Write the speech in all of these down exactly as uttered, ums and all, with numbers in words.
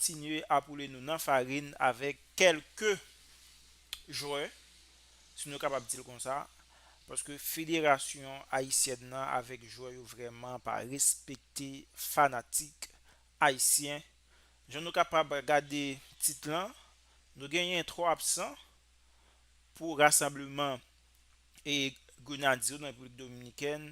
kontinye ap woule nou nan farin avèk kèlke jwè, si nou kapab di l konsa, paske federasyon ayisyèn nan avèk jwè yo vrèman pa respekte fanatik ayisyen. Jan nou kapab gade tit lan, nou genyen twa absan pou rasanbleman e Grenadye yo nan Repiblik Dominikèn.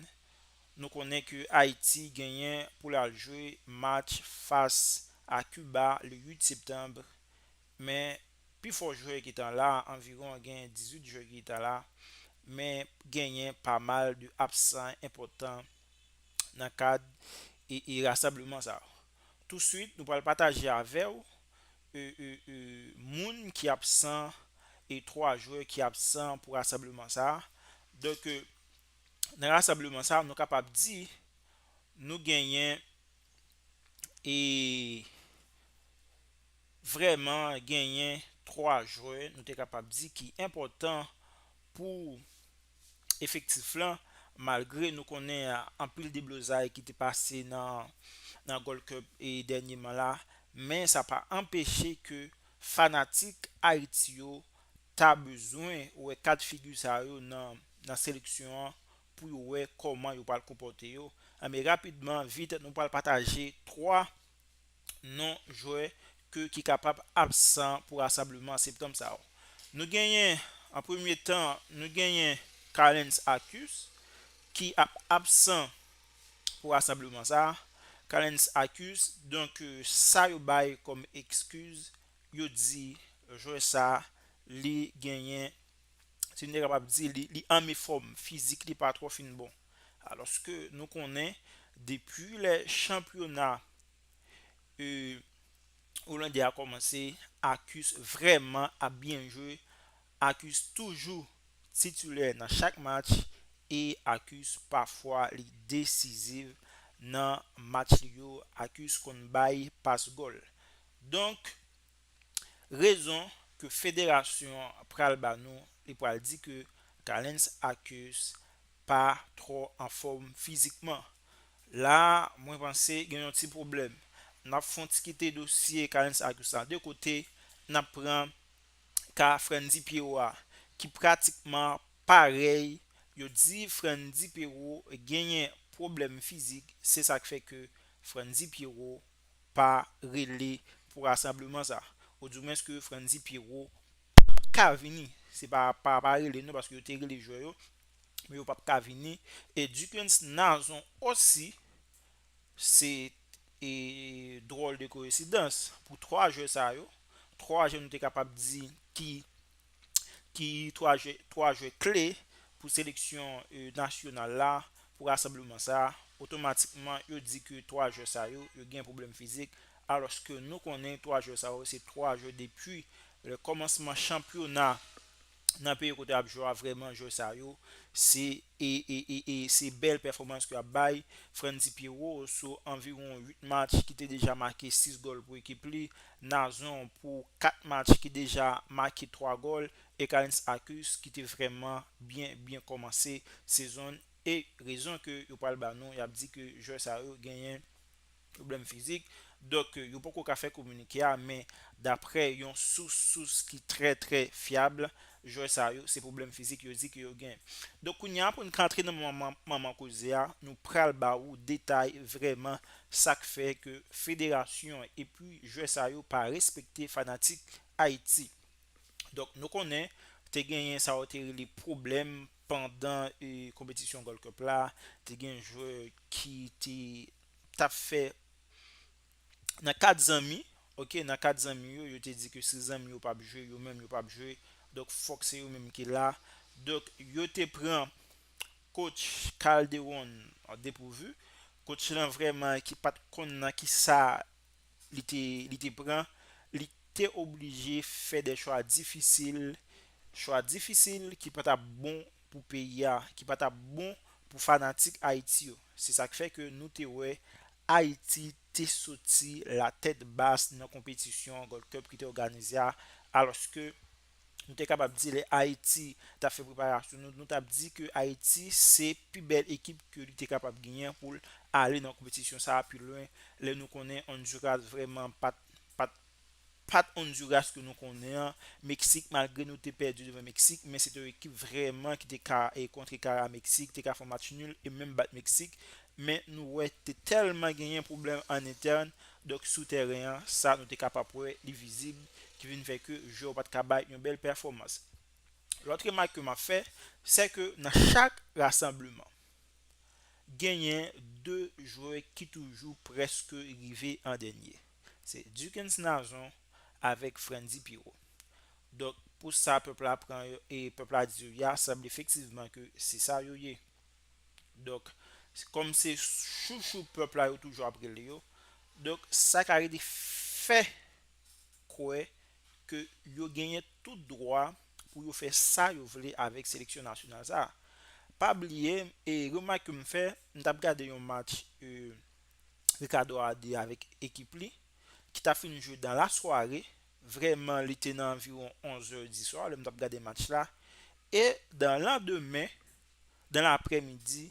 Nou konnen ke Ayiti genyen pou l al jwe match fas a Kiba le uit septanm, men pifò jwè ki t la, anviwon gen dizuit jwè ki t la, men genyen pa mal de absan enpòtan nan kad e, e rasanbleman sa. Touswit, nou pral pataje avè w e, e, e, moun ki absan e twa jwè ki absan pou rasanbleman sa. Donk, e, nan rasanbleman sa, nou kapab di nou genyen e vrèman genyen twa jwè, nou te kapab di, ki enpòtan pou efektif lan, malgre nou konnen anpil deblozay ki te pase nan, nan Gold Cup e dènyeman la, men sa pa anpeche ke fanatik Ayiti yo ta bezwen wè kat figi sa yo nan, nan seleksyon an pou yo wè kòman yo pral konpòte yo. Anben, rapidman, vit, nou pral pataje twa non jwè ke, ki kapab absan pou rasanbleman septanm sa yo. Nou genyen, an premye tan, nou genyen Carlens Arcus, ki ap absan pou rasanbleman sa. Carlens Arcus, donk, e, sa yo bay kòm ekskiz, yo di jwè sa, li genyen, si nou te kapab di, li, li an mefòm, fizik li pa twò fin bon. Alòske nou konnen, depi lè chanpyona, e, olandè a kòmanse, Arcus vrèman ap byen jwe. Arcus toujou titilè nan chak match e Arcus pafwa li desiziv nan match li yo. Arcus konn bay pas gòl. Donk, rezon ke federasyon an pral ba nou, li pral di ke Carlens Arcus pa twò anfòm fizikman. La, mwen panse gen yon ti pwoblèm. N ap fè yon ti kite dosye Carlens Arcus la de kote, n ap pran ka Frandy Pierrot a, ki pratikman parèy. Yo di Frandy Pierrot genyen pwoblèm fizik, se sa k fè ke Frandy Pierrot pa rele pou rasanbleman sa. Oudimwens ke Frandy Pierrot p ap ka vini. Se pa, pa, pa rele non, paske yo te rele jwè yo, men yo p ap ka vini. E Duckens Nazon osi, se, e, dwòl de koyensidans pou twa jwè sa yo. Twa jwè nou te kapab di ki, ki twa jwè, twa jwè kle pou seleksyon, e, nasyonal la, pou rasanbleman sa. Otomatikman, yo di ke twa jwè sa yo, yo gen pwoblèm fizik, alòske nou konnen twa jwè sa yo, se twa jwè depi le kòmansman chanpyona nan peyi kote y ap jwe a. Vrèman, jwè sa yo, se, e, e, e, e se bèl pèfòmans ke y ap bay. Frandy Pierrot, sou anviwon uit match, ki te deja make sis gòl pou ekip li. Nazon, pou kat match, ki deja make twa gòl. E Carlens Arcus, ki te vrèman byen, byen kòmanse sezon. E rezon ke yo pral ba nou, y ap di ke jwè sa yo genyen pwoblèm fizik. Donk, yo poko ka fè kominike a, men daprè yon sous, sous ki trè, trè fyab, jwè sa yo, se pwoblèm fizik yo di ke yo gen. Donk, kounye a, pou n ka antre nan manman, manman koze a, nou pral ba ou detay vrèman sa k fè ke federasyon epi jwè sa yo pa respekte fanatik Ayiti. Donk, nou konnen, te genyen sa yo te rele pwoblèm pandan, e, konpetisyon Gold Cup la, te gen jwè ki te t ap fè nan kad zanmi, oke, nan kad zanmi yo, yo te di ke si zanmi yo p ap jwe, yo menm yo p ap jwe. Donk, fòk se yo menm ki la. Donk, yo te pran coach Calderon an depouvi. Coach lan vrèman ki pa t konn nan ki sa li te, li te pran, li te oblije fè de chwa difisil, chwa difisil ki pa t ap bon pou peyi a, ki pa t ap bon pou fanatik Ayiti yo. Se sa k fè ke nou te wè Ayiti te soti latèt bas nan konpetisyon Gold Cup ki te òganize a, alòske nou te kapab di lè Ayiti t ap fè preparasyon, nou, nou t ap di ke Ayiti se pi bèl ekip ke li te kapab genyen pou l ale nan konpetisyon sa a pi lwen, lè nou konnen Honduras vrèman pa t, pa t pa t Honduras ke nou konnen an, Meksik, malgre nou te pèdi devan Meksik, men se te yon ekip vrèman ki te ka e kontre kare a Meksik, te ka fè yon match nil e menm bat Meksik. Men nou wè te tèlman genyen pwoblèm an entèn, donk sou tèren an, sa nou te kapab wè, li vizib, ki vin fè ke jwè yo pa t ka bay yon bèl pèfòmans. Lòt remak ke m ap fè, se ke nan chak rasanbleman, genyen de jwè ki toujou prèske rive an dènye. Se Duckens Nazon avèk Frantzy Pierrot. Donk, pou sa pèp la pran yo, e pèp la di yo ya, sanble efektivman ke se sa yo ye. Donk, kòm se chouchou pèp la yo toujou ap rele yo. Donk, sa ka rele fè kwè ke yo genyen tout dwa pou yo fè sa yo vle avèk seleksyon nasyonal sa a. Pa bliye, e remak ke m fè, m t ap gade yon match e, Ricardo Ade avèk ekip li, ki t ap fin jwe dans la soirée. Vrèman, li te nan anviwon onz è diswa, lè m t ap gade match la. E dans landemen, dans l'après-midi,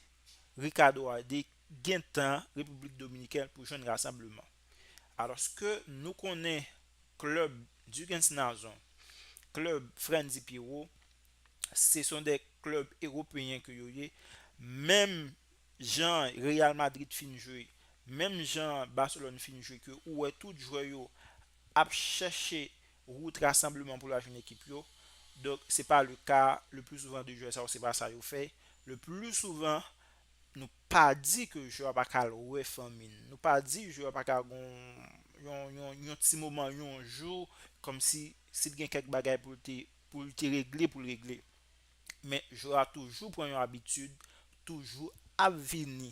Ricardo Ade gentan Repiblik Dominikèn pou jwenn rasanbleman. Alòske nou konnen klèb Duckens Nazon, klèb Frantzy Pierrot, se son de klèb ewopeyen ke yo ye. Menm jan Real Madrid fin jwe, menm jan Barcelone fin jwe, ke ou wè tout jwè yo ap chèche wout rasanbleman pou yo al jwenn ekip yo. Donk, se pa le ka, le pli souvan de jwè sa yo, se pa sa yo fè. Le pli souvan, nou pa di ke jwè a pa ka al wè fanmi l. Nou pa di jwè a pa ka gon yon, yon, yon ti moman, yon jou, kòmsi si l gen kèk bagay pou l te, pou l te regle, pou l regle. Men jwè a toujou pran yon abitid, toujou ap vini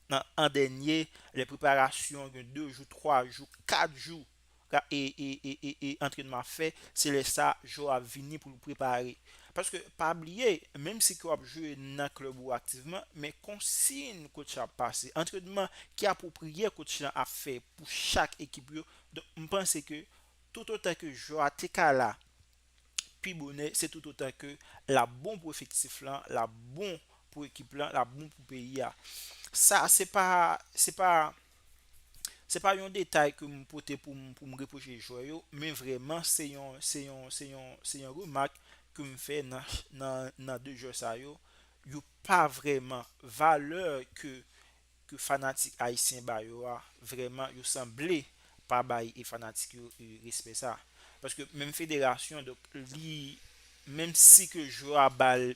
nan an dènye, lè preparasyon gen de jou, twa jou, kat jou, e, e, e, e, e antrenman ap fè, se lè sa jwè a ap vini pou l prepare. Paske, pa bliye, menm si ke w ap jwe nan klèb ou aktivman, men konsiy coach la ap pase, antrenman ki apwopriye coach la ap fè pou chak ekip yo. Donk, m panse ke toutotan ke jwè a te ka la, pi bonè, se toutotan ke l ap bon pou efektif lan, l ap bon pou ekip lan, l ap bon pou peyi a. Sa, se pa, se pa, se pa yon detay ke m pote pou m, pou m repwoche jwè yo, men vrèman, se yon, se yon, se yon, se yon remak ke m fè nan, nan, nan de jwè sa yo. Yo pa vrèman valè ke ke fanatik ayisyen ba yo a, vrèman, yo sanble pa bay e fanatik yo e respè sa. Paske menm federasyon, donk, li, menm si ke jwè a ba l,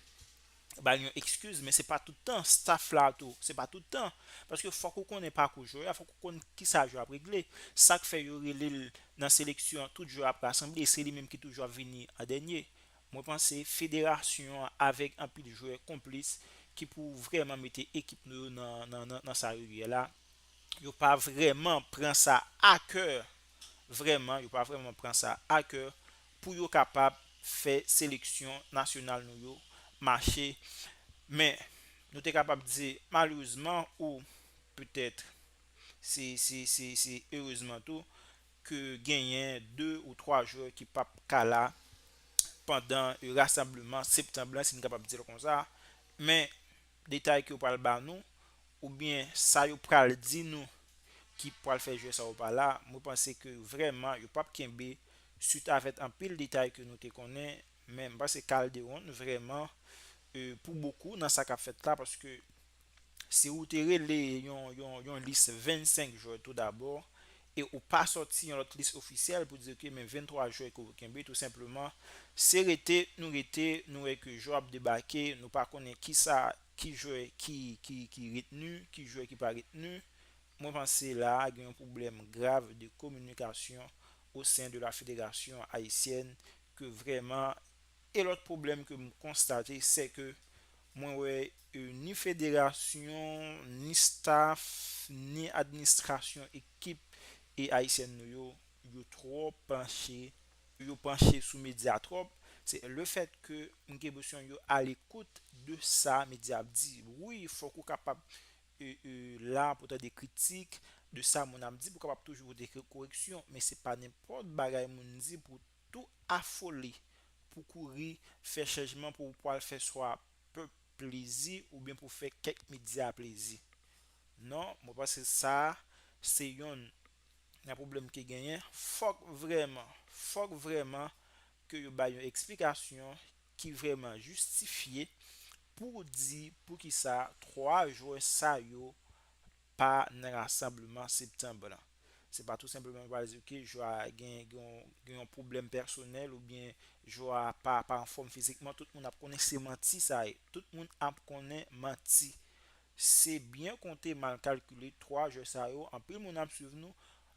ba l yon ekskiz, men se pa tout tan, staff la tou, se pa tout tan. Paske fòk ou konnen pakou jwè a, fòk ou konn kisa jwè a ap regle. Sa k fè yo rele l nan seleksyon an, tout jwè ap rasanble, e se li menm ki toujou ap vini an dènye. Mwen panse federasyon an avèk anpil jwè konplis ki pou vrèman mete ekip nou yo nan, nan, nan, nan sa yo ye la. Yo pa vrèman pran sa a kè. Vrèman, yo pa vrèman pran sa a kè pou yo kapab fè seleksyon nasyonal nou yo mache. Men, nou te kapab di, malerezman, ou petèt, se, se, se, se erezman tou, ke genyen de ou twa jwè ki p ap ka la pandan, e, rasanbleman septanm lan, si n kapab di l konsa. Men, detay ke yo pral ba nou, oubyen sa yo pral di nou ki pral fè jwè sa yo pa la, mwen panse ke vrèman, yo p ap kenbe swit avèk anpil detay ke nou te konnen, men m panse Calderon, vrèman, e, pou bokou nan sa k ap fèt la, paske si ou te rele yon, yon, yon lis vennsenk jwè tou dabò, e ou pa sòti yon lòt lis ofisyèl pou di, ok, men venntwa jwè ke ou kenbe, tou senpleman, se rete, nou rete, nou wè ke jwè ap debake, nou pa konnen kisa, ki jwè ki, ki, ki retni, ki jwè ki pa retni. Mwen panse la a gen yon pwoblèm grav de kominikasyon o sen de la federasyon ayisyèn ke vrèman, e lòt pwoblèm ke m konstate, se ke mwen wè, e, ni federasyon, ni staff, ni administrasyon ekip e ayisyèn nou yo, yo twò panche, yo panche sou medya twòp. Se le fèt ke m gen enpresyon yo alekout de sa medya ap di. Wi, fòk ou kapab, e, e, la pou tande kritik de sa moun ap di, pou kapab toujou pote kè-, koreksyon, men se pa nenpòt bagay moun di pou tou afole, pou kouri fè chanjman pou, pou al fè swa pèp plezi oubyen pou fè kèk medya plezi. Non, mwen panse sa, se yonn nan pwoblèm ke genyen, fòk vrèman, fòk vrèman ke yo bay yon eksplikasyon ki vrèman jistifye pou di poukisa twa jwè sa yo pa nan rasanbleman septanm lan. Se pa tou senpleman yo pral di, ok, jwè a gen, gen, gen yon pwoblèm pèsonèl oubyen jwè a pa, pa anfòm fizikman. Tout moun ap konnen se manti sa ye. Tout moun ap konnen manti. Se byen konte, mal kalkile, twa jwè sa yo, anpil moun ap swiv nou,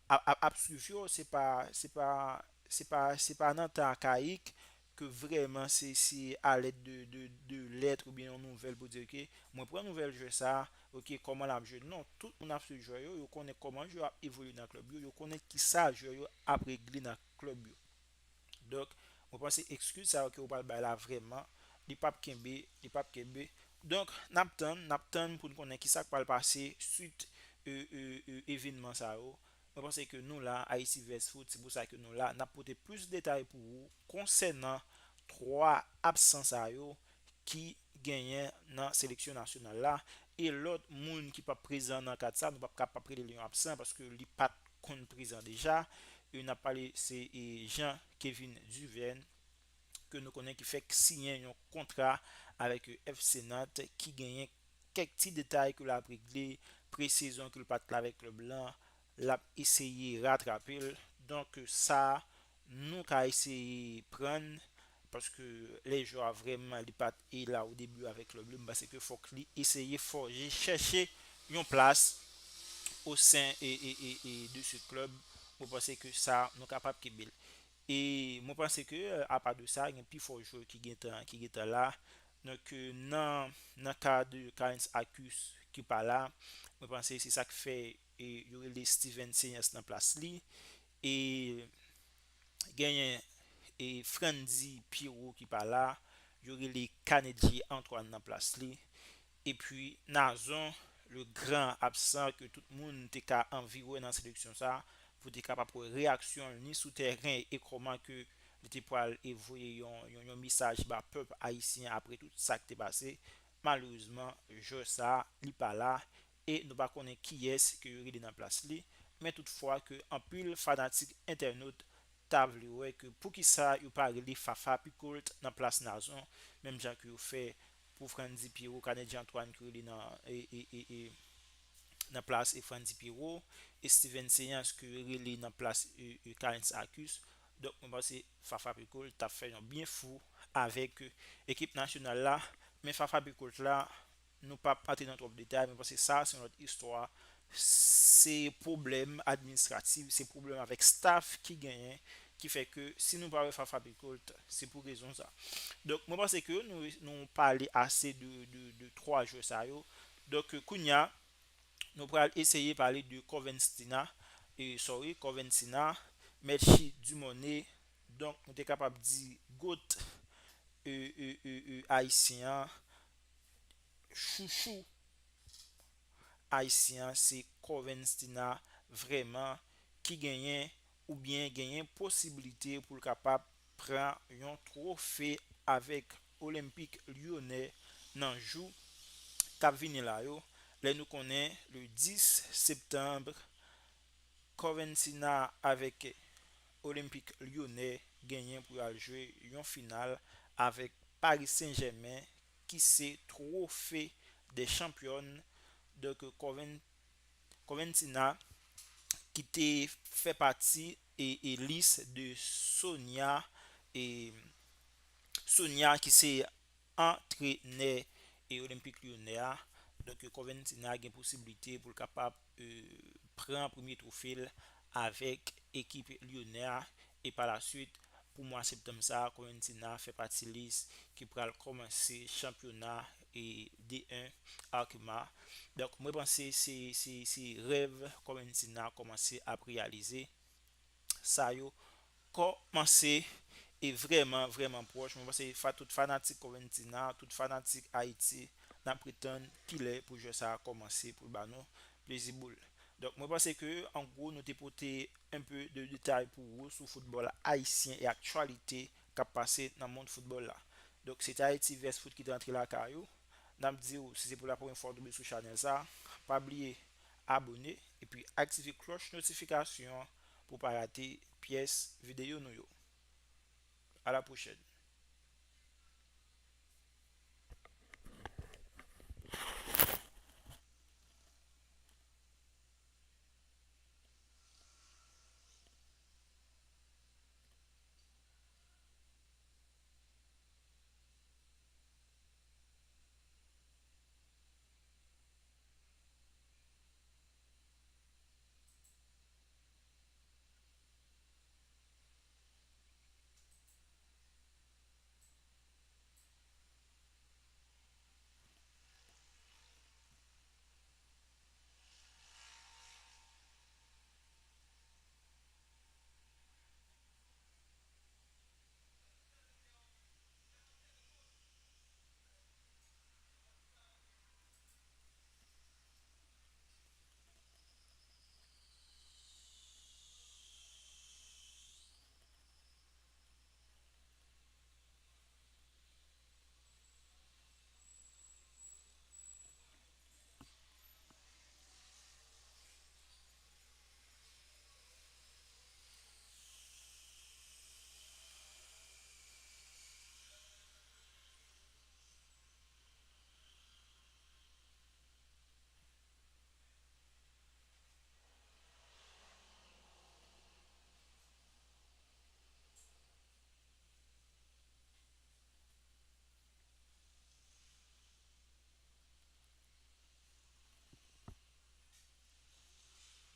ap, ap, ap swiv yo, se pa, se pa, se pa, se pa nan tan akayik ke vrèman se, se alèd de, de, de lèt oubyen yon nouvèl pou di, ok, mwen pran nouvèl jwè sa, ok, kòman l ap jwe. Non, tout moun ap swiv jwè yo, yo konnen kòman jwè yo ap evolye nan klèb yo, yo konnen kisa jwè yo ap regle nan klèb yo. Donk, mwen panse ekskiz sa yo ke ou pral bay la vrèman, li p ap kenbe, li p ap kenbe. Donk, n ap tann, n ap tann pou n konnen kisa k pral pase swit, e, e, e, evènman sa yo. Mwen panse ke nou la, Ayiti vs Foot, se pou sa ke nou la. N ap pote plis detay pou ou konsènan twa absan sa yo ki genyen nan seleksyon nasyonal la. E lòt moun ki p ap prezan nan kad sa, nou p ap kapab rele l yon absan paske li pa t konn prezan deja. E n ap pale, se, e, Jean Kevin Duverne, ke nou konnen ki fèk siyen yon kontra avèk, e, F C Nantes, ki genyen kèk ti detay ke l ap regle, presezon ke l pa t la avèk klèb lan, l ap eseye ratrape l. Donk, sa, nou ka eseye prann, paske lè jwè a vrèman li pa t la o debi avèk klèb li, m panse ke fòk li eseye fòje, chèche yon plas o sen e, e, e, e de se klèb. Mwen panse ke sa, nou kapab kenbe l. E mwen panse ke, apa de sa, gen pifò jwè ki gentan, ki gentan la. Donk, e, nan, nan ka de Carens Arcus ki pa la, mwen panse se sa k fè, e, yo rele Steven Ceilhens nan plas li. E genyen, e, Frandy Pierrot ki pa la, yo rele Canedjy Antoine nan plas li. Epi Nazon, le gran absan ke tout moun te ka anvi wè nan seleksyon sa, pou te kapab wè reyaksyon l ni sou tèren e kòman ke li te pral e voye yon, yon, yon mesaj ba pèp ayisyen apre tout sa k te pase. Malerezman, jwè sa, li pa la, e nou pa konnen kiyès ke yo rele nan plas li, men toutfwa ke anpil fanatik entènot ta vle wè ke poukisa yo pa rele Fafa Picault nan plas Nazon, menm jan ke yo fè pou Frandy Pierrot, Canedjy Antoine ki rele nan, e, e, e, e, nan plas e Frandy Pierrot, e Steven Ceilhens ki rele nan plas e, e Carens Arcus. Donk, mwen panse Fafa Picault t ap fè yon byen fou avèk, e, ekip nasyonal la, men Fafa Picault la, nou p ap antre nan twòp detay, mwen panse sa, se yon lòt istwa. Se pwoblèm administratif, se pwoblèm avèk staff ki genyen, ki fè ke si nou pa wè Fafa Picault, se pou rezon sa. Donk, mwen panse ke nou, nou pale ase de, de, de twa jwè sa yo. Donk, kounye a, nou pral eseye pale de Coventina, e, sorry, Coventina, Melchie Dumornay. Donk, nou te kapab di GOAT, e, e, e, e, ayisyen an, chouchou ayisyen an, se Coventina vrèman ki genyen oubyen genyen posiblite pou l kapab pran yon twofe avèk Olympique Lyonnais nan jou k ap vini la yo. Lè nou konnen, le dis septanm, Coventina avèk Olympique Lyonnais genyen pou y al jwe yon final avèk Paris Saint-Germain, ki se Trophée des Champions. Donk, Coven-, Coventina, ki te fè pati e, e lis de Sonia, e Sonia ki se antrenè e Olympique Lyonnais a. Donk, Coventina gen posiblite pou l kapab, e, pran premye twofe l avèk ekip Lyonnais a. E pa la swit, pou mwa septanm sa a, Coventina fè pati lis ki pral kòmanse chanpyona e D un Arkema. Donk, mwen panse se, se, se rèv Coventina kòmanse ap reyalize. Sa yo kòmanse e vrèman, vrèman pwòch. Mwen panse fa-, tout fanatik Coventina, tout fanatik Ayiti, n ap retann kilè pou jwè sa a kòmanse pou l ba nou plezi boul. Donk, mwen panse ke, an gwo, nou te pote enpe de detay pou ou sou foutbòl ayisyen e aktyalite k ap pase nan mond foutbòl la. Donk, se te Ayiti vs Foot ki te antre lakay ou. N ap di w, si se pou la premyè fwa w tonbe sou chanèl sa, pa bliye abone, epi aktive klòch notifikasyon an pou w pa rate pyès videyo nou yo. A la pwochèn!